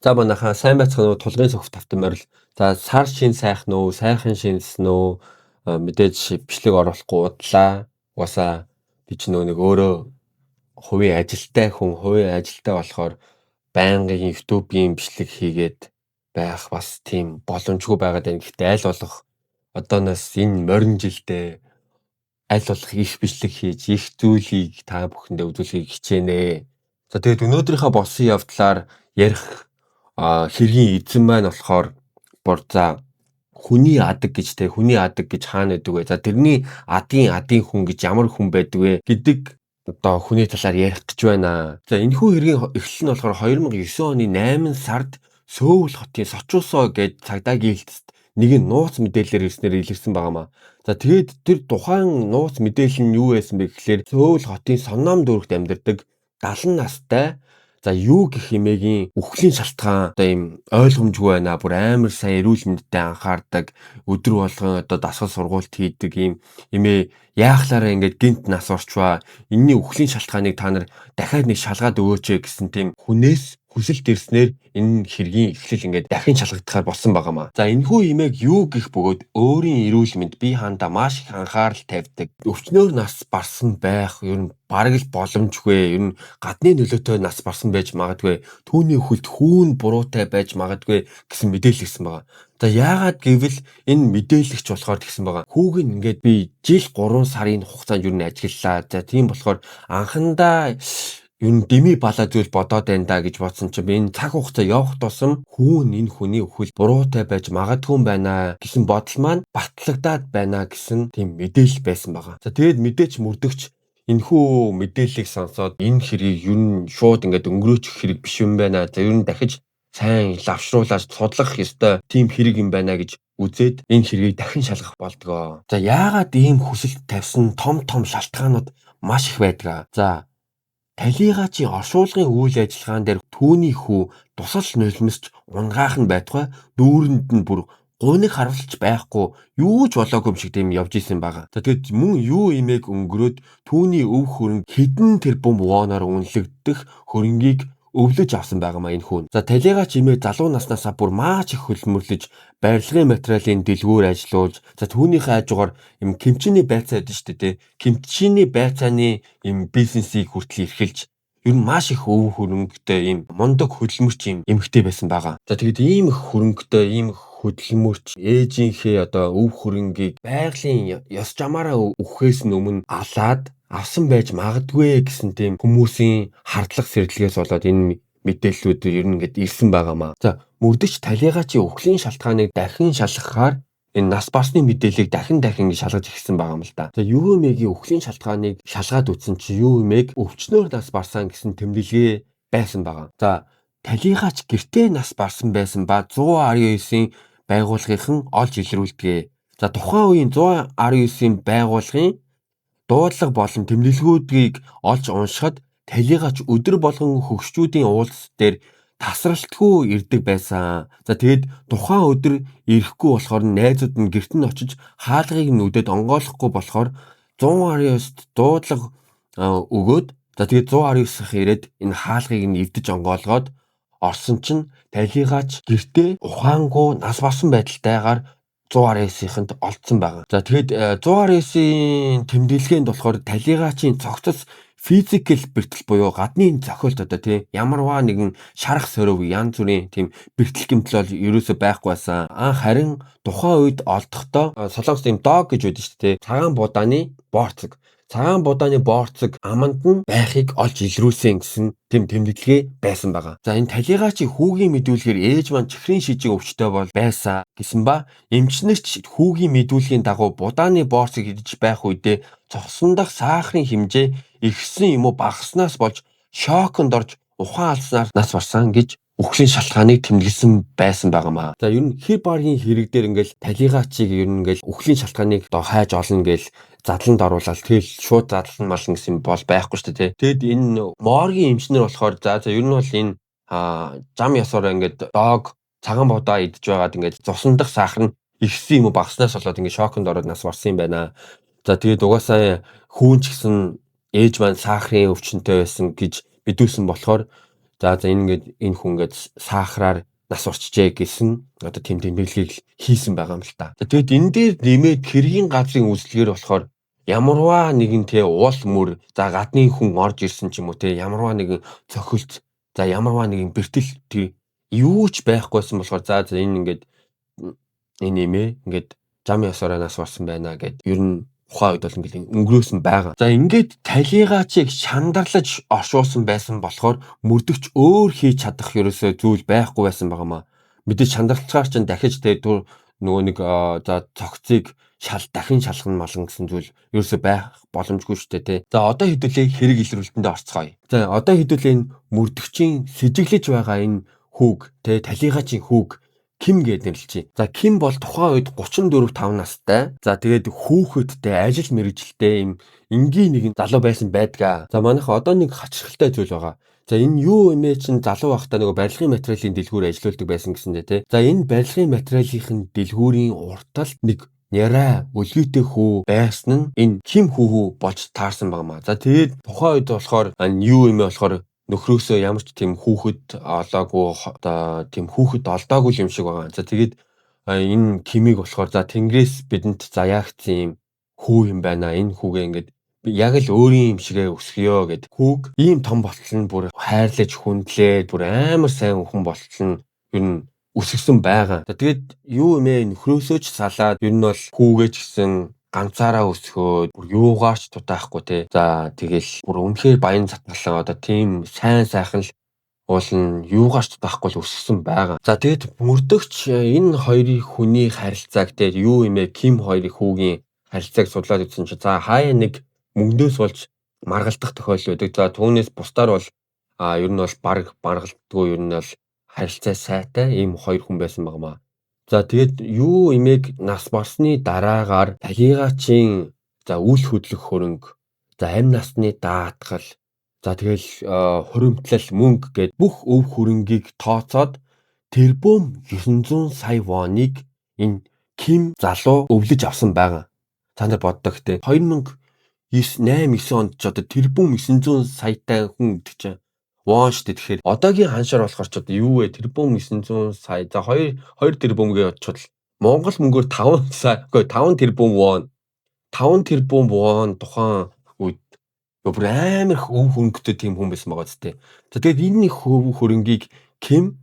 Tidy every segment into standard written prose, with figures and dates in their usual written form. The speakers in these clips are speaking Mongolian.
За манайхаа сайн байцгаана уу? Тулгын цогц тавтан морил. За сар шин сайхан уу? Сайхан шинсэн үү? Мэдээж бичлэг оруулахгүй удлаа. Угаасаа би ч нөгөө нэг өөрөө хувийн ажилтай хүн, хувийн ажилтай болохоор байнгын YouTube-ийн бичлэг хийгээд байх бас тийм боломжгүй байгаад байна. Гэхдээ аль болох одооноос энэ морин жилдээ аль болох их бичлэг хийж, их зүйлийг та бүхэндээ үзүүлэхийг хичээнэ. За тэгээд өнөөдрийнхөө болсон явдлаар ярих хэргийн эзэн маань болохоор бүр за хүний адаг гэж те хүний адаг гэж хаана байдаг вэ? За тэрний адын адын хүн гэж ямар хүн байдаг вэ гэдэг одоо хүний талаар ярих гэж байна. За энэхүү хэргийн эхлэл нь болохоор 2009 оны 8 сард Сөүл хотын Сочусо гээд цагдаагийн хэлтэст нэгэн нууц мэдээлэлээр ирснээр илэрсэн байгаамаа. За тэгээд тэр тухайн нууц мэдээлэл нь юу байсан бэ гэхлээр Сөүл хотын Сонном дүүрэгт амьдардаг 70 настай за юу гэх эмээгийн үхлийн шалтгаан одоо ийм ойлгомжгүй байна. Бүр амар сайн эрүүл мэндэд анхаардаг, өдөр болгон одоо дасгал сургуульд хийдэг ийм эмээ яахлаараа ингээд гинт нас орчваа. Энийний үхлийн шалтгааныг та нар дахиад нэг шалгаад өгөөч гэсэн тийм хүнээс хүсэлт ирснээр энэ хэргийн эхлэл ингээд дахин шалгагдахаар болсон байгаамаа. За энэхүү эмээг юу гэх бөгөөд өөрийн эрүүл мэнд бие хаандаа маш их анхаарал тавьдаг. Өвчнөөр нас барсан байх ер нь бараг л боломжгүй. Ер нь гадны нөлөөтэй нас барсан байж магадгүй. Түүний үхэлд хүүн буруутай байж магадгүй гэсэн мэдээлэл ирсэн байгаа. За яагаад гэвэл энэ мэдээлэгч болохоор тэгсэн байгаа. Хүүг нь ингээд би жил 3 сарын хугацаанд ер нь ажиглалаа. За тийм болохоор анхандаа ер нь деми балаа зүйл бодоод байна да гэж бодсон чинь би энэ цаг хугацаа явах тусам хүүн энэ хүний үхэл буруутай байж магадгүй юм байна гэсэн бодол маань батлагдаад байна гэсэн тийм мэдээлэл байсан байгаа. За тэгээд мэдээч мөрдөгч энэхүү мэдээллийг сонсоод энэ хэргийг ер нь шууд ингээд өнгөрөөчих хэрэг биш юм байна. За ер нь дахиж сайн лавшруулаад судлах ёстой тийм хэрэг юм байна гэж үзээд энэ хэргийг дахин шалгах болдгоо. За яагаад ийм хүсэлт тавьсан том том шалтгаанууд маш их байдаг. За Талийгаачийн оршуулгын үйл ажиллагаан дээр түүний хүү дусал нулимсч унгаах нь байтугай нүүрэнд нь бүр гуниг харуулж байхгүй юу ч болоогүй юм шиг тийм явж исэн байгаа. За тэгэд мөн юу имээг өнгөрөөд түүний өв хөрөнгө хэдэн тэрбум воноор үнэлэгдэх хөрөнгийг өвлөж авсан байгаамаа энэ хүн. За талийгаач эмээ залуу наснаасаа бүр маш их хөлмөрлөж барилгын материалын дэлгүүр ажилуулж за түүнийхээ хажуугаар юм кимчиний байцаа байдаг шүү дээ. Кимчиний байцааны юм бизнесийг хүртэл эрхэлж ер нь маш их өв хөрөнгөтэй юм мундаг хөдөлмөрч юм эмэгтэй байсан байгаа. За тэгэд ийм их хөрөнгөтэй ийм их хөдөлмөрч ээжийнхээ одоо өв хөрөнгийг байгалийн ёс жамаараа үхэхээс өмнө алаад авсан байж магадгүй гэсэн тийм хүмүүсийн хардлага сэрдлэгээс болоод энэ мэдээллүүд ер нь ингээд ирсэн байгаамаа. За мөрдөгч талийгаачийн үхлийн шалтгааныг дахин шалгахаар энэ нас барсны мэдээллийг дахин дахин шалгаж эхэлсэн байгаа юм л да. За юу эмээгийн үхлийн шалтгааныг шалгаад үзсэн чи юу эмээг өвчнөөр нас барсан гэсэн тэмдэглэгээ байсан байгаа. За талийгаач гэртээ нас барсан байсан ба 119-ийн байгууллагынхан олж илрүүлдэг. За тухайн үеийн 119-ийн байгууллагын дуудлага болон тэмдэглэгүүдийг олж уншихад талийгаач өдөр болгон хөгшчүүдийн уулзалт дээр тасралтгүй ирдэг байсан. За тэгээд тухайн өдөр ирэхгүй болохоор найзууд нь гэрт нь очиж хаалгыг нь үдээд онгойлохгүй болохоор 119-т дуудлага өгөөд за тэгээд 119-х ирээд энэ хаалгыг нь эвдэж онгойлгоод орсон чинь талийгаач гэртээ ухаангүй нас барсан байдалтайгаар 119-ийнхэнд олдсон байгаа. За тэгэхэд 119-ийн тэмдэглэгээнд болохоор талийгаачийн цогцос физикал бэртэл буюу гадны зохиолт одоо тийм ямарваа нэгэн шарах сорив янз бүрийн тийм бэртэл гэмтэл бол ерөөсөө байхгүй байсан. Харин тухайн үед олдохдоо Солонгост ийм дог гэж байдаг шүү дээ. Цагаан будааны боорцог. Цагаан будааны боорцог аманд нь байхыг олж илрүүлсэн гэсэн тийм тэмдэглэгээ байсан байгаа. За энэ талийгаачийн хүүгийн мэдүүлгээр ээж маань чихрийн шижиг өвчтэй бол байсан гэсэн ба эмчнэрч хүүгийн мэдүүлгийн дагуу будааны боорцог идэж байх үедээ цосон дах сахарын хэмжээ ихсэн юм уу багаснаас болж шоконд орж ухаан алдснаар нас барсан гэж үхлийн шалтгааныг тэмдэглэсэн байсан байгаамаа. За ер нь хэр баргийн хэрэг дээр ингээл талийгаачийг ер нь ингээл үхлийн шалтгааныг одоо хайж олно гээл задланд оруулаад тэгэл шууд задлан мална гэсэн бол байхгүй шүү дээ. Тэгэд энэ моргийн эмчнэр болохоор за ер нь бол энэ зам ёсоор ингээд дог цагаан будаа идэж байгаад ингээд цусан дах сахар нь ихсэн юм уу багаснаас болоод ингээд шоконд ороод нас барсан юм байна. За тэгээд угаасаа хүүн ч гэсэн ээж маань сахарын өвчнөд байсан гэж мэдүүлсэн болохоор За за энэ ингээд энэ хүн ингээд сахараар нас барчжээ гэсэн одоо тийм тэмдэглэлийг хийсэн байгаа юм л та. Тэгээд энэ дээр нэмээд хэргийн газрын үйлчлэгээр болохоор ямарваа нэгэн те уул мөр за гадны хүн орж ирсэн ч юм уу те ямарваа нэгэн цохилт за ямарваа нэгэн бэртэл тий юу ч байхгүйсэн болохоор за за энэ ингээд энэ нэмээ ингээд зам ёсороо нас барсан байна гэд ер нь тухайн үед бол ингээд өнгөрөөсөн байгаа. За ингээд талийгаачийг шандарлаж оршуулсан байсан болохоор мөрдөгч өөр хийж чадах ерөөсөө зүйл байхгүй байсан байгаа маа. Мэдээж шандралцгаар чинь дахиж тэ нөгөө нэг за цогцыг шал дахин шалгана малган гэсэн зүйл ерөөсөө байх боломжгүй шүү дээ тий. За одоо хэдүүлээ хэрэг илрүүлтэндээ орцгоё. За одоо хэдүүлээ энэ мөрдөгчийн сэжиглэж байгаа энэ хүүг тэ талийгаачийн хүүг Ким гээд нэрлэжээ. За Ким бол тухайн үед 34 5 настай. За тэгээд хүүхэдтэй ажил мэргэжилтэй юм энгийн нэгэн залуу байсан байдгаа. За манайх одоо нэг хачирхалтай зүйл байгаа. За энэ юу юм бэ чинь залуу байхдаа нөгөө барилгын материалын дэлгүүр ажиллаулдаг байсан гэсэн дээ тий. За энэ барилгын материалын дэлгүүрийн урд талд нэг нярай өлгийтэй хүү байсан нь энэ Ким хүү болж таарсан байгаа маа. За тэгээд тухайн үед болохоор юу юм бэ болохоор нөхрөөсөө ямар ч тийм хүүхэд олоогүй одоо тийм хүүхэд олдоогүй юм шиг байгаа. За тэгээд энэ Кимийг болохоор за Тэнгэрээс бидэнд заяагцсан юм хүү юм байна. Энэ хүүгээ ингээд яг л өөрийн юм шигээ өсгөё гэд хүүг ийм том болтол нь бүр хайрлаж хүндлээд бүр амар сайн хүн болтол нь ер нь өсгсөн байгаа. За тэгээд юу юм бэ нөхрөөсөө ч салаад ер нь бол хүүгээ ч гэсэн ганцаараа өсгөөд бүр юугаарч дутаахгүй те. За тэгэл бүр үнэхээр баян затгалан одоо тийм сайн сайхан л уул нь юугаарч дутаахгүй л өсгсөн байгаа. За тэгэд мөрдөгч энэ хоёрын хүний харилцааг те юу юм бэ Ким хоёрын хүүгийн харилцааг судлаад үзсэн чинь за хаяа нэг мөнгнөөс болж маргалдах тохиолдол байдаг. За түүнээс бусдаар бол ер нь бол баг маргалддаггүй ер нь бол харилцаа сайтай ийм хоёр хүн байсан байгаа маа. За тэгээд юу имийг нас барсны дараагаар талийгаачийн за үл хөдлөх хөрөнгө, за амь насны даатгал, за тэгэл хуримтлал мөнгө гэд бүх өв хөрөнгийг тооцоод тэрбум 900 сая воныг энэ Ким залуу өвлөж авсан байгаа. Та нар боддог те 2008 9 онд ч одоо тэрбум 900 саятай хүн гэдэг чинь вон шүү дээ. Тэгэхээр одоогийн ханшаар болохоор ч одоо юу вэ? Тэрбум 900 сая. За 2 2 тэрбумгээ бодчихвол Монгол мөнгөөр 5 сая, үгүй 5 тэрбум вон. 5 тэрбум вон тухайн үед бүр амар их өв хөрөнгөтэй тийм хүн байсан байгаа зү. За тэгээд энэ их өв хөрөнгийг Ким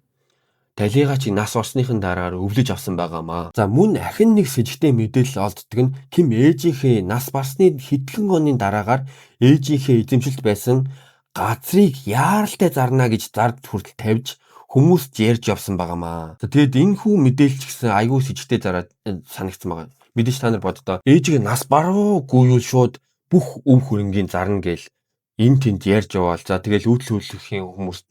талийгаач нас барсныхын дараагаар өвлөж авсан байгаамаа. За мөн ахин нэг сэжигтэй мэдээлэл олддог нь Ким ээжийнхээ нас барсны хэдхэн оны дараагаар ээжийнхээ эзэмшилт байсан газрыг яаралтай зарна гэж зард хүртэл тавьж хүмүүст ярьж явсан байгаамаа. За тэгээд энэ хүү мэдээлэл ч гэсэн айгүй сэжигтэй зараад санагдсан байгаа. Мэдээж та нар боддоо ээжигээ нас баруугүй юу шууд бүх өв хөрөнгийн зарна гээл энэ тэнд ярьж яваал. За тэгэл үүдэл хөдлөхийн хүмүүст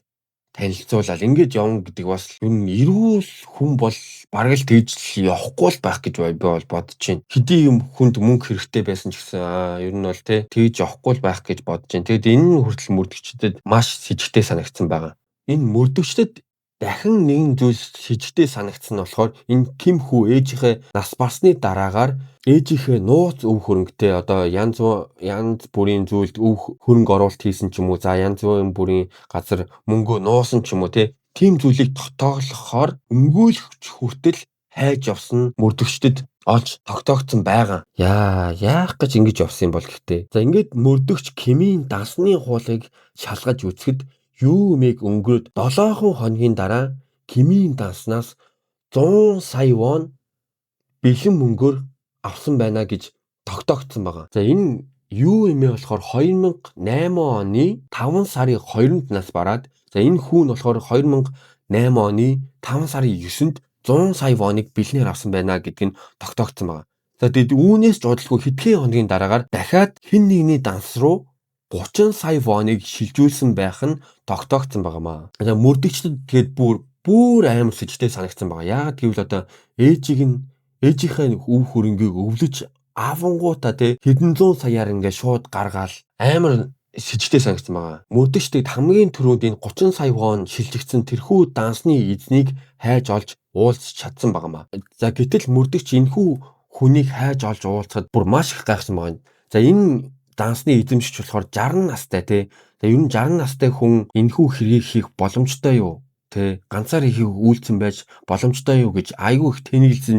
танилцуулаад ингэж явна гэдэг бас ер нь эрүүл хүн бол бараг л тэгж л явахгүй л байх гэж би бол бодож байна. Хэдий юм хүнд мөнгө хэрэгтэй байсан ч гэсэн ер нь бол те тэгж явахгүй л байх гэж бодож байна. Тэгэд энэ нь хүртэл мөрдөгчдөд маш сэжигтэй санагдсан байгаа. Энэ мөрдөгчдөд дахин нэгэн зүйл сэжигтэй санагдсан нь болохоор энэ Ким хүү ээжийнхээ нас барсны дараагаар ээжийнхээ нууц өв хөрөнгөтэй одоо янз янз бүрийн зүйлд өв хөрөнгө оруулалт хийсэн ч юм уу за янз бүрийн газар мөнгөө нуусан ч юм уу тийм зүйлийг тогтоохоор өмгөөлөгч хүртэл хайж явсан мөрдөгчдөд олж тогтоогдсон байгаа. Яа, яах гэж ингэж явсан юм бол гэхдээ. За ингээд мөрдөгч Кимийн дансны хуулийг шалгаж үзэхэд юу юмыг өнгөрөөд 7 хоногийн дараа Кимийн данснаас 100 сая вон бэлэн мөнгөөр авсан байна гэж тогтоогдсон байгаа. За энэ юу юм бэ болохоор 2008 оны 5 сарын 20-нд нас бараад за энэ хүн болохоор 2008 оны 5 сарын 9-нд 100 сая воныг бэлнээр авсан байна гэдг нь тогтоогдсон байгаа. За тэгэд үүнээс ч удалгүй хэдхэн хоногийн дараагаар дахиад хэн нэгний данс руу 30 сая воныг шилжүүлсэн байх нь тогтоогдсон байгаамаа. За мөрдөгчдөд тэгээд бүр амар сэжигтэй санагдсан байгаа. Яагаад гэвэл одоо ээжийг нь ээжийнхээ өв хөрөнгийг өвлөж авангуудаа те хэдэн зуун саяар ингээд шууд гаргаал амар сэжигтэй санагдсан байгаа. Мөрдөгчдөд хамгийн түрүүнд энэ 30 сая вон шилжигдсэн тэрхүү дансны эзнийг хайж олж уулзч чадсан байгаамаа. За гэтэл мөрдөгч энэхүү хүнийг хайж олж уулзахад бүр маш их гайхсан байгаа. За энэ дансны эзэмшигч болохоор 60 настай те. За ер нь 60 настай хүн энэхүү хэргийг хийх боломжтой юу? Тэ ганцаар хийх үйлцэн байж боломжтой юу гэж айгүй их тэнэгэлсэн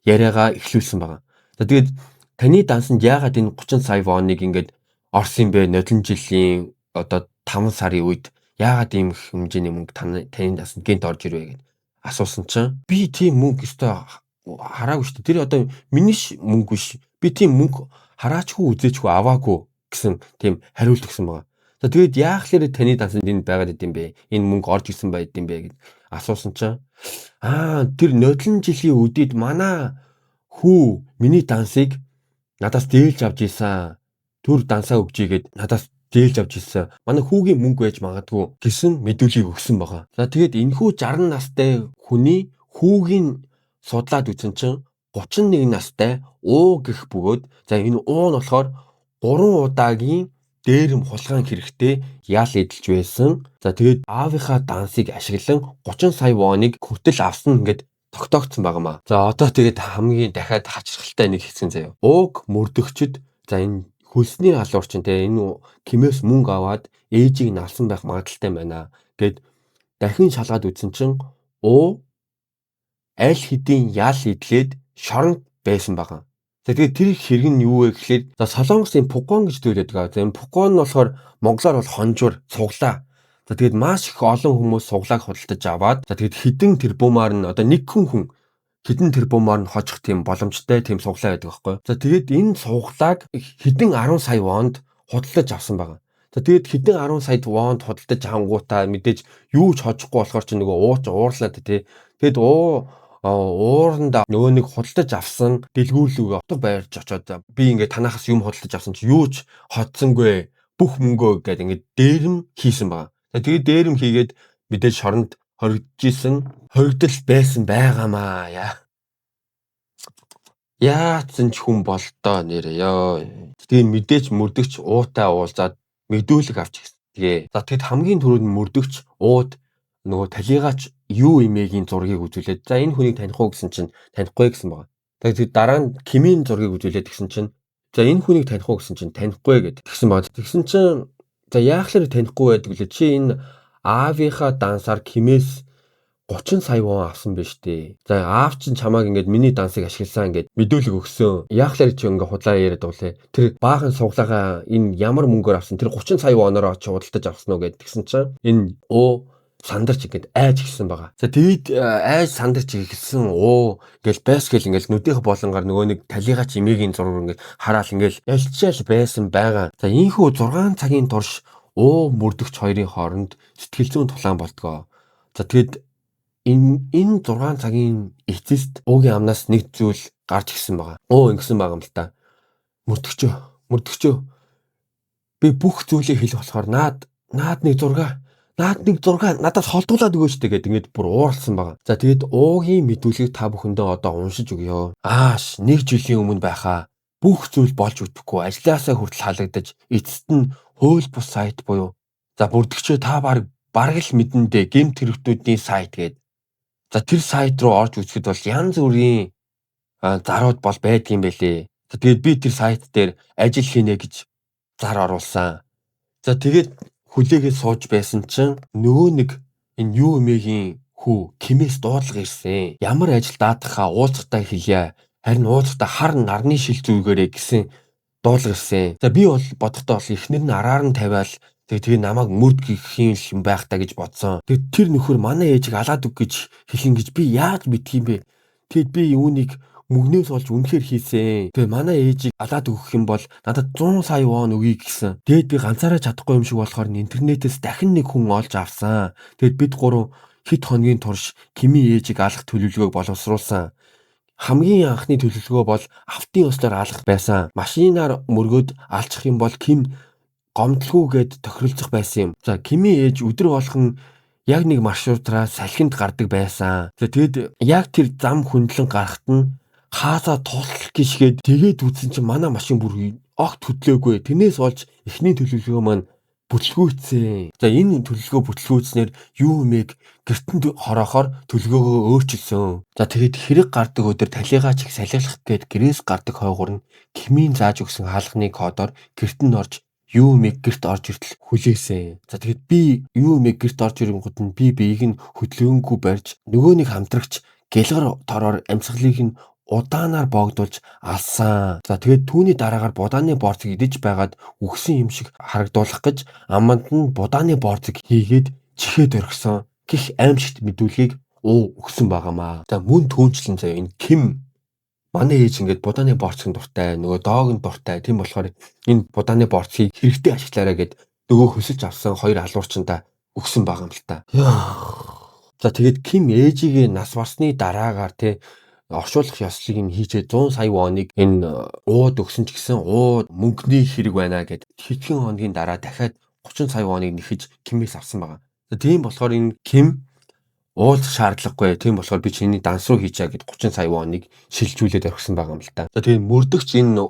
яриагаа эхлүүлсэн байгаа. За тэгээд таны дансанд яагаад энэ 30 сая воныг ингээд орсон юм бэ? Нодон жилийн одоо 5 сарын үед яагаад ийм их хэмжээний мөнгө таны дансанд гэнт орж ирвэ гэд асуусан чинь би тийм мөнгө өстой хараагүй шүү дээ. Тэр одоо миний мөнгө биш. Би тийм мөнгө хараачгүй үзээчгүй аваагүй гэсэн тийм хариулт өгсөн байгаа. За тэгээд яахлаарэ таны дансанд энэ байгаад идэм бэ? Энэ мөнгө орж ирсэн байд юм бэ гэд асуусан чинь тэр нодлон жилийн үдид манай хүү миний дансыг надаас зээлж авч исэн. Түр дансаа өгчийгээд надаас зээлж авч ирсэн. Манай хүүгийн мөнгө байж магадгүй гэсэн мэдүүлгийг өгсөн байгаа. За тэгээд энэхүү 60 настай хүний хүүгийн судлаад үзсэн чинь 31 настай уу гэх бөгөөд за энэ уу нь болохоор 3 удаагийн дээрэм хулгайн хэрэгтэй ял эдэлж байсан. За тэгээд аавынхаа дансыг ашиглан 30 сая воныг хүртэл авсан ингээд тогтоогдсон байгаамаа. За одоо тэгээд хамгийн дахиад хачирхалтай нэг хэсэг заяа. Ууг мөрдөгчд за энэ хөлсний алуур чинь те энэ Кимээс мөнгө аваад ээжийг нь алсан байх магадлалтай байна гэд дахин шалгаад үзсэн чинь уу аль хэдийн ял идлээд шоронд байсан байгаа. За тэгээд тэр хэрэг нь юу вэ гэхлээр за Солонгосын пугон гэж зүйл байдаг. За энэ пугон нь болохоор монголоор бол хонжуур, цуглаа. За тэгээд маш их олон хүмүүс суглааг худалдаж аваад за тэгээд хэдэн тэрбумаар нь одоо нэг хүн хэдэн тэрбумаар нь хожих тийм боломжтой тийм суглаа байдаг байхгүй. За тэгээд энэ суглааг хэдэн 10 сая вонд худалдаж авсан байгаа. За тэгээд хэдэн 10 сая вонд худалдаж авангуудаа мэдээж юу ч хожихгүй болохоор чи нөгөө ууч уурлаа тий. Тэгэд ууранда нөгөө нэг худалдаж авсан дэлгүүрлүүгээ отго байрж очоод би ингээд танахаас юм худалдаж авсан чи юу ч хоцсонгүй бүх мөнгөө гэдэг ингээд дээрэм хийсэн байгаа. Тэгээд дээрэм хийгээд мэдээж шоронд хоригдож исэн хоригдол байсан байгаамаа яа. Яатсан ч хүн болдоо нэрээ ёо. Тэгээ мэдээж мөрдөгч уутай уулзаад мэдүүлэг авч ирсэн. За тэгэд хамгийн түрүүнд мөрдөгч ууд нөгөө талигаач юу имэгийн зургийг үзүүлээд за энэ хүнийг таних уу гэсэн чинь танихгүй гэсэн байгаа. Тэгээд дараа нь Кимийн зургийг үзүүлээд гэсэн чинь за энэ хүнийг таних уу гэсэн чинь танихгүй гэд тэгсэн байгаа. Тэгсэн чинь за яахлаар танихгүй байдаг лээ. Чи энэ аавынхаа дансаар Кимээс 30 сая вон авсан байж тээ. За аав чинь чамааг ингээд миний дансыг ашигласан ингээд мэдүүлэг өгсөн. Яахлаар чи ингээд худлаа яриад байгаа лээ. Тэр баахан суглаагаа энэ ямар мөнгөөр авсан? Тэр 30 сая вонороо чи худалдаж авсан уу гэд тэгсэн чинь энэ уу сандарч ингээд айж гисэн байгаа. За тэгээд айж сандарч эхэлсэн уу ингээл байс гэл ингээл нүдийнх болонгаар нөгөө нэг талигаач эмээгийн зураг ингээд хараал ингээл ялчаал байсан байгаа. За ийхүү 6 цагийн турш уу мөрдөгч хоёрын хооронд сэтгэл зүйн тулаан болдгоо. За тэгээд энэ 6 цагийн эцэст уугийн амнаас нэг зүйл гарч ирсэн байгаа. Уу ингэсэн байгаа юм л та. Мөрдөгчөө би бүх зүйлээ хэлэх болохоор наад нэг зураг наад нэг зураг надаас холдуулаад өгөөч тэгээд ингээд бүр ууралсан байгаа. За тэгээд уугийн мэдүүлгийг та бүхэндээ одоо уншиж өгье. Ааш нэг жилийн өмнө байхаа бүх зүйл болж өгдөхгүй ажлаасаа хүртэл халагдаж эцэст нь хууль бус сайт буюу за бүрдгчээ та бараг л мэдэндээ гэмт хэрэгтүүдийн сайт гээд за тэр сайт руу орж үзэхэд бол янз бүрийн зарууд бол байдгийн байлээ. За тэгээд би тэр сайт дээр ажил хийнэ гэж зар оруулсан. За тэгээд хүлээгээд сууж байсан чинь нөгөө нэг энэ юу эмээгийн хүү Кимээс дуудлага ирсэн. Ямар ажил даатгахаа уулзахдаа хэлье. Харин уулзахдаа хар нарны шил зүгээрээ гэсэн дуудлага ирсэн. За би бол бодохдоо бол эхнэр нь араар нь тавиал тэгээ намайг мөрд гэх юм байх та гэж бодсон. Тэгээд тэр нөхөр манай ээжийг алаад өг гэж хэлэн гэж би яаж мэдх юм бэ? Тэгэд би үүнийг мөнгнөөс олж үнэхээр хийсэн. Тэгээ манай ээжийг алаад өгөх юм бол надад 100 сая вон өгье гэсэн. Тэгээд би ганцаараа чадахгүй юм шиг болохоор интернетээс дахин нэг хүн олж авсан. Тэгээд бид гурав хэд хоногийн турш Кимийн ээжийг алах төлөвлөгөөг боловсруулсан. Хамгийн анхны төлөвлөгөө бол автын ёслоор алах байсан. Машинаар мөргөөд алчих юм бол Ким гомдлгүйгээд тохиролцох байсан юм. За Кимийн ээж өдөр болгон яг нэг маршрутраа салхинд гардаг байсан. За тэгэд яг тэр зам хөндлөн гарахт нь хаасаа тулах гიშгээд тэгээд үзсэн чинь манай машин бүр огт хөдлөөгүй. Тэрнээс болж эхний төлөвлөгөө маань бүтлгүүцсэн. За энэ төлөвлөгөө бүтлгүүцснээр юу юмэг гэртэнд хороохоор төлөвлөгөөгөө өөрчилсөн. За тэгээд хэрэг гардаг өдөр талигаач их салхилах гээд гэрээс гардаг хойгуур нь Кимийн зааж өгсөн хаалганы кодоор гэртэнд орж Юу мэг гэрт орж иртэл хүлээсэн. За тэгэхэд би юу мэг гэрт орж ирэнгүүт нь би биеийг нь хөдөлгөөнгүй барьж нөгөө нэг хамтрагч гэлгар тороор амьсгалыг нь удаанаар боогдуулж алсан. За тэгээд түүний дараагаар будааны борцыг идэж байгаад үхсэн юм шиг харагдуулах гэж аманд нь будааны борцыг хийгээд чихээд орхисон гэх аимшигт мэдүүлгийг уу өгсөн байгаамаа. За мөн түүнчлэн заяа энэ Ким манай ээж ингээд будааны борцгийн дуртай, нөгөө доог нь дуртай. Тийм болохоор энэ будааны борцгийг хэрэгтэй ашиглаарай гэд нөгөө хөсөж авсан хоёр алуурчандаа өгсөн байгаа юм л та. За тэгээд Ким ээжигээ нас барсны дараагаар те оршуулах ёслолыг нь хийжээ 100 сая воныг энэ ууд өгсөн ч гэсэн ууд мөнгөний хэрэг байна гэд хэдхэн хоногийн дараа дахиад 30 сая воныг нэхэж Кимээс авсан байгаа. Тийм болохоор энэ Ким уулзах шаардлагагүй. Тийм болохоор би чиний данс руу хийчээ гэд 30 сая воныг шилжүүлээд орхисон байгаа юм л та. За тэгээд мөрдөгч энэ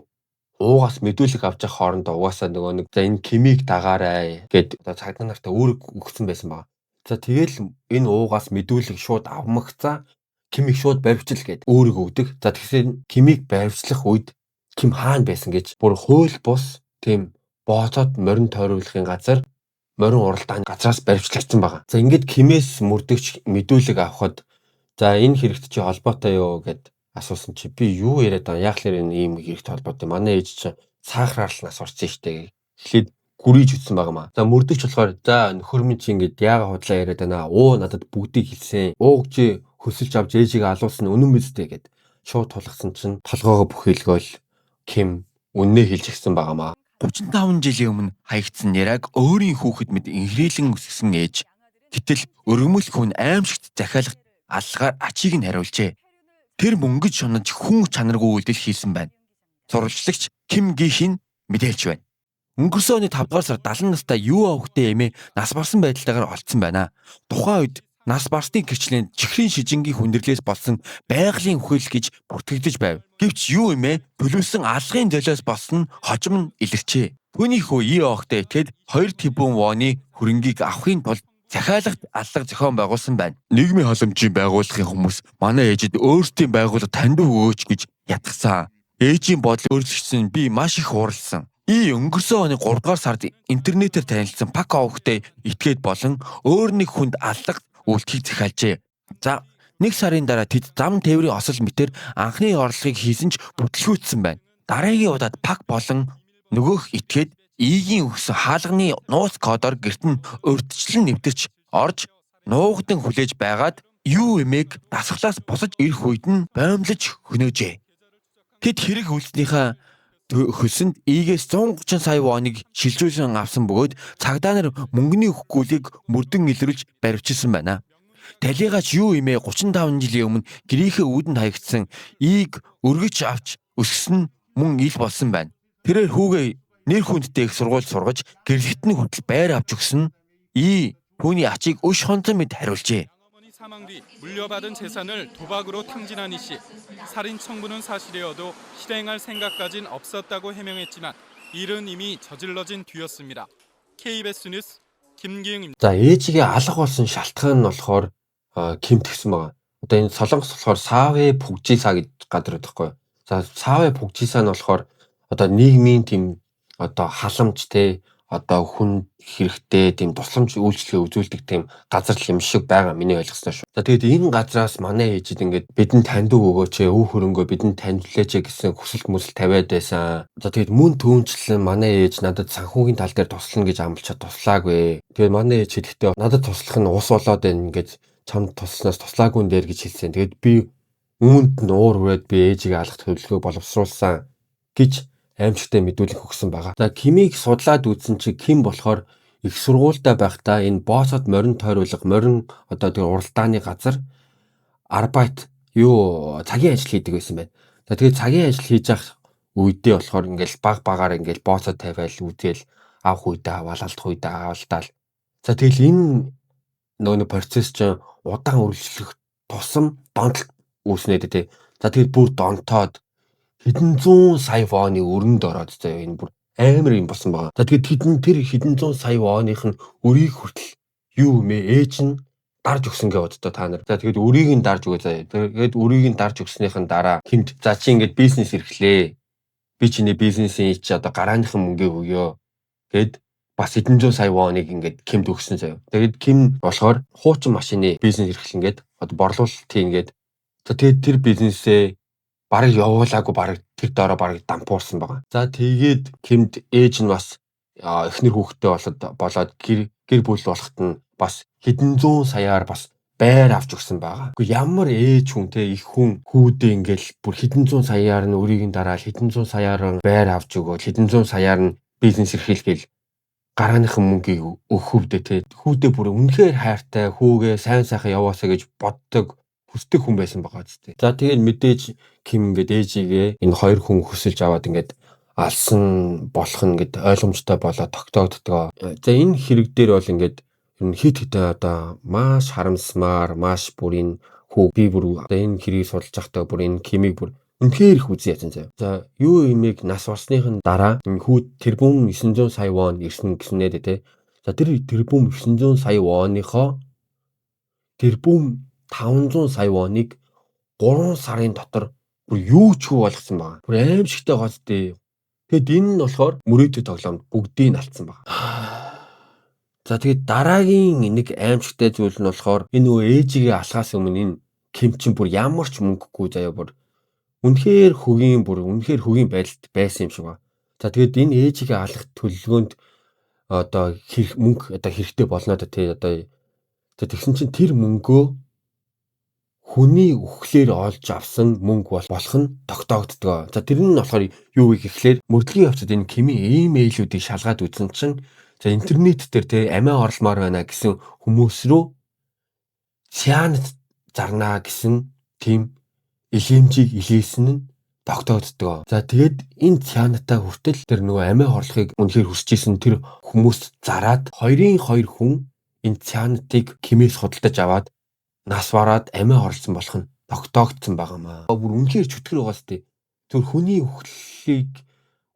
уугаас мэдүүлэг авч явах хоорондоо угаасаа нөгөө нэг за энэ Кимийг дагаарай гэд одоо цагдаа нартай үүрэг өгсөн байсан байгаа. За тэгэл энэ уугаас мэдүүлэг шууд авмагцаа Кимийг шууд баривчил гэд үүрэг өгдөг. За тэгсэн Кимийг баривчлах үед Ким хаана байсан гэж бүр хууль бус тийм бооцоод морин тойруулахын газар морин уралдааны газраас баривчлагдсан байгаа. За ингээд Кимээс мөрдөгч мэдүүлэг авахад за энэ хэрэгт чи холбоотой юу гэд асуусан чи би юу яриад байгаа яг л энэ ийм хэрэгт холбоотой манай ээж чи сахараар л нас орсон штэ. Эхлээд гүрийж үтсэн байгаа маа. За мөрдөгч болохоор за нөхөр минь чи ингээд яага худлаа яриад байна. Уу надад бүгдийг хэлсэн. Ууг чи хөсөлж авч ээжигээ алуулсан үнэн мэт дээ гэд шууд тулгасан чинь толгоогоо бүхэлгөөл Ким үннээ хэлж гисэн байгаа маа. 35 жилийн өмнө хаягдсан Нераг өөрийн хүүхэд мэд инхрийлэн өсгсөн ээж. Гэтэл өргөмөл хүн аимшигт захиалга аллагаар ачийг нь хариулжээ. Тэр мөнгөж шунаж хүн чанаргүй үйлдэл хийсэн байна. Сурвалжлагч Ким Гихин мэдээлж байна. Өнгөрсөн оны 5 дугаар сар 70 настай Юу авахтай эмээ нас барсан байдалтайгаар олдсон байна. Тухайн үед нас барсны гэрчлэнд чихрийн шижингийн хүндрэлээс болсон байгалийн үхэл гэж бүртгэгдэж байв. Гэвч юу эмээ төлөвлөсөн алгын золиос болсон хожим нь илэрчээ. Түүний хүү И Охтой этгээд 2 тэрбум воны хөрөнгийг авахын тулд захиалагт аллага зохион байгуулсан байна. Нийгмийн халамжийн байгууллагын хүмүүс манай ээжид өөрсдийн байгууллага таньд өгөөч гэж ятгсан. Ээжийн бодол өөрчлөгдсөн би маш их уурласан. И өнгөрсөн оны 3 дугаар сард интернетээр танилцсан Пак Овхтой этгээд болон өөр нэг хүнд аллага үйлдэхийг захиалжээ. За нэг сарын дараа тэд зам тээврийн осол мэтэр анхны орлогыг хийсэн ч бүтлгүүцсэн байна. Дараагийн удаад Пак болон нөгөөх этгээд Игийн өгсөн хаалганы нууц кодоор гэрт нь урьдчилан нэвтэрч орж нуугдан хүлээж байгаад юу эмээг дасгалаас босож ирэх үед нь боомлож хөнөөжээ. Тэд хэрэг үйлснийхээ хөлсөнд Игээс 130 сая воныг шилжүүлсэн авсан бөгөөд цагдаа нар мөнгөний өгөхгүйлийг мөрдөн илрүүлж баривчилсан байна. Талигаач юу имээ 35 жилийн өмнө гэрийнхээ үүдэнд хаягдсан Ийг өргөж авч өсгсөн мөн ил болсон байна. Тэрээр хүүгээ нэр хүндтэй их сургууль сургаж гэрлэгт нь хүртэл байр авч өгсөн И түүний ачийг өш хонцон мэд хариулжээ. 어머니 사망 뒤 물려받은 재산을 도박으로 탕진한 이 씨. 살인 청부는 사실이어도 실행할 생각까진 없었다고 해명했지만 일은 이미 저질러진 뒤였습니다. KBS 뉴스 김기흥입니다. За ээжигээ алга болсон шалтгаан нь болохоор Ким тэгсэн байгаа. Одоо энэ Солонгос болохоор Савэ Пүгжиса гэж газар байдаг байхгүй юу? За Савэ Пүгжиса нь болохоор одоо нийгмийн тийм одоо халамж те одоо хүн хэрэгтэй тийм тусламж үйлчилгээ үзүүлдэг тийм газар л юм шиг байгаа миний ойлгосноор шүү. За тэгээд энэ газраас манай ээжид ингээд бидэнд таньдаг өгөөч, өв хөрөнгөө бидэнд танилцуулаач гэсэн хүсэлт мүсэл тавиад байсан. За тэгээд мөн түүнчлэн манай ээж надад санхүүгийн тал дээр туслана гэж амлчаад туслаагүй. Тэгээд манай ээж хэлэхдээ надад туслах нь ус болоод байна гэж чамд тусласнаас туслаагүй дээр гэж хэлсэн. Тэгээд би үүнд нь уур хүрээд би ээжигээ алах төлөвлөгөө боловсруулсан гэж аимшигтай мэдүүлэг өгсөн байгаа. За Кимийг судлаад үзсэн чи Ким болохоор их сургуультай байхдаа энэ бооцоод морин тойруулга, морин одоо тэр уралдааны газар арбайт юу цагийн ажил хийдэг байсан байна. За тэгээд цагийн ажил хийж явах үедээ болохоор ингээл баг багаар ингээл бооцоо тавиал үзээл авах үедээ аваал алдах үедээ авалдаал. За тэгэл энэ нөгөө нэг процесс чинь удаан үргэлжлэх тусам донтолт үүснэ дээ тий. За тэгэл бүр донтоод хэдэн зуун сая воны өрөнд ороод заяа энэ бүр амар юм болсон байгаа. За тэгээд хэдэн тэр хэдэн зуун сая воных нь өрийг хүртэл юу юм бэ? Ээж нь дарж өгсөн гэж боддоо та нар. За тэгээд өрийг нь дарж өгөө заяа. Тэгээд өрийг нь дарж өгснийхэн дараа Кимд за чи ингээд бизнес эрхлээ. Би чиний бизнесийн чи одоо гарааныхан мөнгийг өгөө Гээд бас хэдэн зуун сая воныг ингээд Кимд өгсөн заяа. Тэгээд Ким болохоор хуучин машины бизнес эрхлэнгээд одоо борлуулалт хийнгээд, за тэгээд тэр бизнесээ бараг явуулаагүй, бараг тэр доороо бараг дампуурсан байгаа. За тэгээд Кимд ээж нь бас эхнэр хүүхэдтэй болоод гэр бүл болоход нь бас хэдэн зуун саяар бас байр авч өгсөн байгаа. Үгүй ямар ээж хүн те, их хүн хүүдээ ингээл бүр хэдэн зуун саяар нь өрийг нь дараал, хэдэн зуун саяар нь байр авч өгөөл, хэдэн зуун саяар нь бизнес эрхэлгээл гарааныхан мөнгийг өгөх өвдөө те. Хүүдээ бүр үнэхээр хайртай, хүүгээ сайн сайхан яваасаа гэж боддог, хүсдэг хүн байсан байгаа зү. За тэгээд мэдээж Ким ингээд ээжигээ энэ хоёр хүн хөсөлж аваад ингээд алсан болох нь ингээд ойлгомжтой болоод тогтоогддгоо. За энэ хэрэг дээр бол ингээд ер нь хит хитэн одоо маш харамсмаар, маш бүр энэ хүү би бүр одоо энэ хэргийг судалж байхдаа бүр энэ Кимийг бүр үнэхээр их үзэн ядсан заяа. За юу имийг нас барсныхын дараа энэ хүү тэрбум 900 сая вон ирсэн гэсэн нэ тэ. За тэр тэрбум 900 сая воныхоо тэрбум 500 сая воныг 3 сарын дотор бүр юу ч хүү болгосон байгаа. Бүр аимшигтай гоц дээ. Тэгэд энэ нь болохоор мөрөөдө тоглоомд бүгдийг нь алдсан байгаа. За тэгээд дараагийн нэг аимшигтай зүйл нь болохоор энэ нөгөө ээжигээ алхаас өмнө энэ Ким чинь бүр ямар ч мөнгөгүй заяа, бүр үнэхээр хөгийн, бүр үнэхээр хөгийн байдалд байсан юм шиг байна. За тэгээд энэ ээжигээ алах төлөвлөгөөнд одоо хэрэг мөнгө одоо хэрэгтэй болно да тий одоо. За тэгсэн чинь тэр мөнгөө хүний үхлээр олж авсан мөнгө болох нь тогтоогддгоо. За тэр нь болохоор юу вэ гэхлээр мөрдлөгийн явцад энэ Кимийн имэйлүүдийг шалгаад үзсэн чинь за интернет дээр те амиа орломоор байна гэсэн хүмүүс рүү цианид зарнаа гэсэн тийм илээмжийг илгээсэн нь тогтоогддгоо. За тэгээд энэ цианидтай хүртэл тэр нөгөө амиа хорлохыг үнэхээр хүсэж исэн тэр хүмүүс зараад 2-ын 2 хүн энэ цианидыг Кимээс худалдаж аваад нас бараад амиа хорлсон болох нь тогтоогдсон байгаа маа. Бүр үнэхээр чөтгөр байгаа сте. Зүгээр хүний үхлийг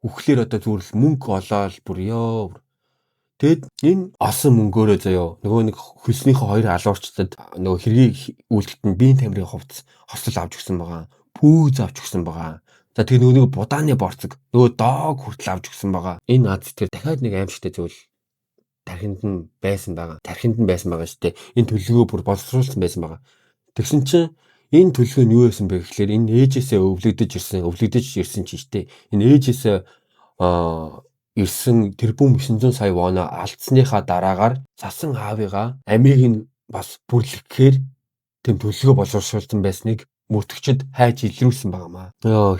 үхлээр одоо зүгээр л мөнгө олоол бүр ёо. Тэгэд энэ олсон мөнгөөрөө заяо нөгөө нэг хөлснийхөө хоёр алуурчдад нөгөө хэргийг үйлдэлт нь биеийн тамирын хувцас хосол авч өгсөн байгаа. Пүүз авч өгсөн байгаа. За тэгээ нөгөө нэг будааны борцог, нөгөө дог хүртэл авч өгсөн байгаа. Энэ аз тэр дахиад нэг аимшигтай зүйл тархинд нь байсан байгаа. Тархинд нь байсан байгаа шүү дээ. Энэ төлөвлөгөө бүр боловсруулсан байсан байгаа. Тэгсэн чинь энэ төлөвлөгөө нь юу байсан бэ гэхлээр энэ ээжээсээ өвлөгдөж ирсэн чинь шүү дээ. Энэ ээжээсээ ирсэн тэрбум 900 сая воно алдсныхаа дараагаар сасан аавыгаа амийг нь бас бүрлэхээр тэм төлөвлөгөө боловсруулсан байсныг мөрдөгчд хайж илрүүлсэн байгаа маа.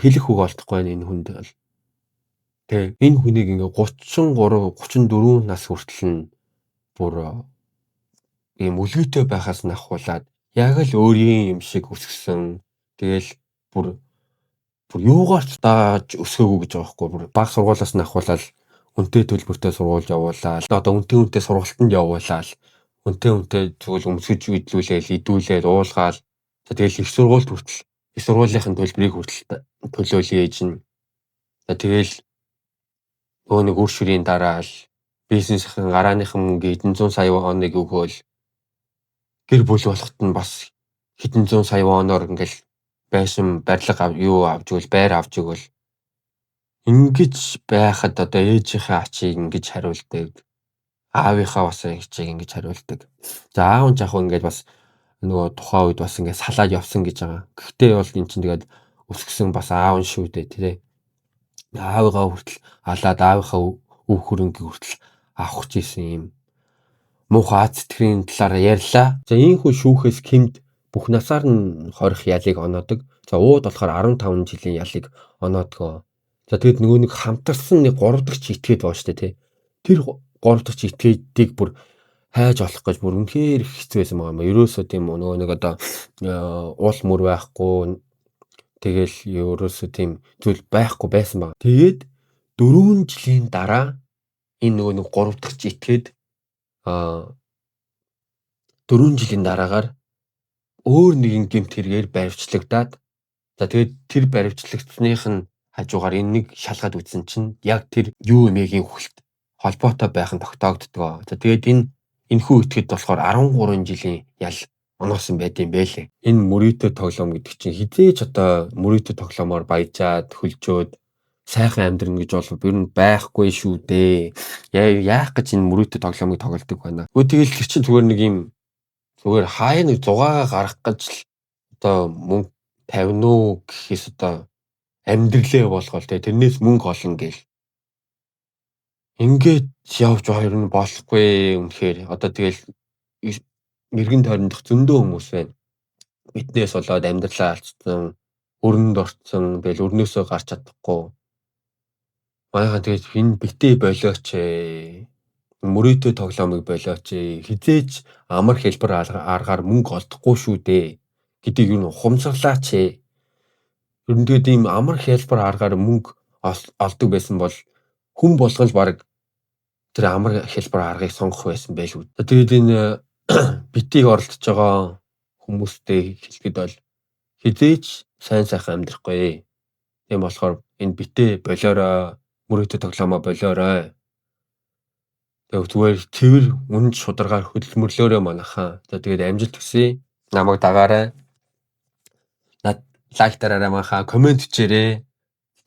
Хэлэх үг олдохгүй байна энэ хүнд бол. Тэ энэ хүнийг ингээ 33 34 нас хүртэл нь бүр ийм үлгийтэй байхаас нь ахуулаад яг л өөрийн юм шиг өсгсөн. Тэгэл бүр юугаар ч дааж өсгөөгүй гэж байгаа байхгүй. Бүр баг сургуулиас нь ахуулаад үнэтэй төлбөртэй сургуульд явуулаад, одоо үнэтэй сургалтанд явуулаад, үнэтэй зүйл өмсгөж идлүүлээл, идүүлээл, уулгаал. За тэгэл их сургуульд хүртэл, их сургуулийнхын төлбөрийг хүртэл төлөөлөө ээж нь. За тэгэл нөгөө нэг үр ширийн дараал, бизнесийн гарааныхан мөнгө хэдэн зуун сая воныг өгөөл, гэр бүл болоход нь бас хэдэн зуун сая воноор ингээл байшин барилга юу авч өгөөл, байр авч өгөөл. Ингэж байхад одоо ээжийнхээ ачийг ингэж хариулдаг. Аавынхаа бас ачийг ингэж хариулдаг. За аав нь яг ингээд бас нөгөө тухайн үед бас ингээд салаад явсан гэж байгаа. Гэхдээ бол эн чинь тэгээд өсгсөн бас аав нь шүү дээ тий. Аавыгаа хүртэл алаад аавынхаа өв хөрөнгийг хүртэл авах гэж исэн юм муухай аз сэтгэрийн талаар ярьлаа. За ийхүү шүүхээс Кимд бүх насаар нь хорих ялыг оноодог. За ууд болохоор 15 жилийн ялыг оноодгоо. За тэгэд нөгөө нэг хамтарсан нэг 3 дахь этгээд байгаа шүү дээ тий. Тэр 3 дахь этгээдийг бүр хайж олох гэж бүр үнэхээр их хэцүү байсан байгаа юм. Ерөөсөө тийм нөгөө нэг одоо уул мөр байхгүй, тэгэл ерөөсөө тийм зүйл байхгүй байсан байгаа. Тэгээд 4 жилийн дараа энэ нөгөө нэг 3 дахь этгээд 4 жилийн дараагаар өөр нэгэн гэмт хэрэгээр баривчлагдаад, за тэгээд тэр баривчлагдсных нь хажуугаар энэ нэг шалгаад үзсэн чинь яг тэр юу эмээгийн үхэлт холбоотой байх нь тогтоогддгоо. За тэгээд энэ энэхүү этгээд болохоор 13 жилийн ял оноосон байд юм бэлээ. Энэ мөрөөдө тоглоом гэдэг чинь хизээч одоо мөрөөдө тоглоомоор баяжаад хөлжөөд Сайхан амьдрна гэж бол ер нь байхгүй шүү дээ. Яах гэж энэ мөрөөдө тоглоомыг тоглодог байна. Өө тэгэл тэр чинь зүгээр нэг юм зүгээр хаяа нэг зугаагаа гаргах гэж л одоо мөнгө тавина уу гэхээс одоо амьдралээ болгоол те тэрнээс мөнгө олно гэл. Ингээд явж байгаа ер нь болохгүй үнэхээр. Одоо тэгэл эргэн тойрондох зөндөө хүмүүс байна. Биднээс болоод амьдралаа алдсан, өрөнд орцсон, тэгэл өрнөөсөө гарч чадахгүй. Манайхан тэгээд энэ битээ болооч ээ. Мөрөөдөө тоглоомыг болооч ээ. Хизээч амар хэлбэр аргаар мөнгө олдохгүй шүү дээ гэдгийг юу н ухамсарлаач ээ. Ер нь тэгээд ийм амар хэлбэр аргаар мөнгө олдог байсан бол хүн болгон л баг тэр амар хэлбэр аргыг сонгох байсан байлгүй. Тэгээд энэ битийг оролдож байгаа хүмүүстэй хэлэхэд бол хизээч сайн сайхан амьдрахгүй. Тийм болохоор энэ битээ болоорой, мөрөөдө тоглоомоо болоорой. Тэгээ зүгээр цэвэр үнэн шударгаар хөдөлмөрлөөрэй манайхаа. За тэгээд амжилт хүсье. Намайг дагаарай. Над like дараарай манайхаа, comment бичээрэй.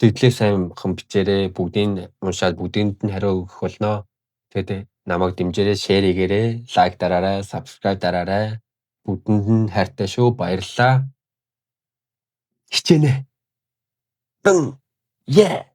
Сэтгэлээ сайнхан бичээрэй. Бүгдийг уншаад бүгдэнд нь хариу өгөх болно. Тэгээд намайг дэмжээрэй, share хийгээрэй, like дараарай, subscribe дараарай. Бүгдэнд нь хайртай шүү. Баярлалаа. Хичээнэ. Дэн. Yeah.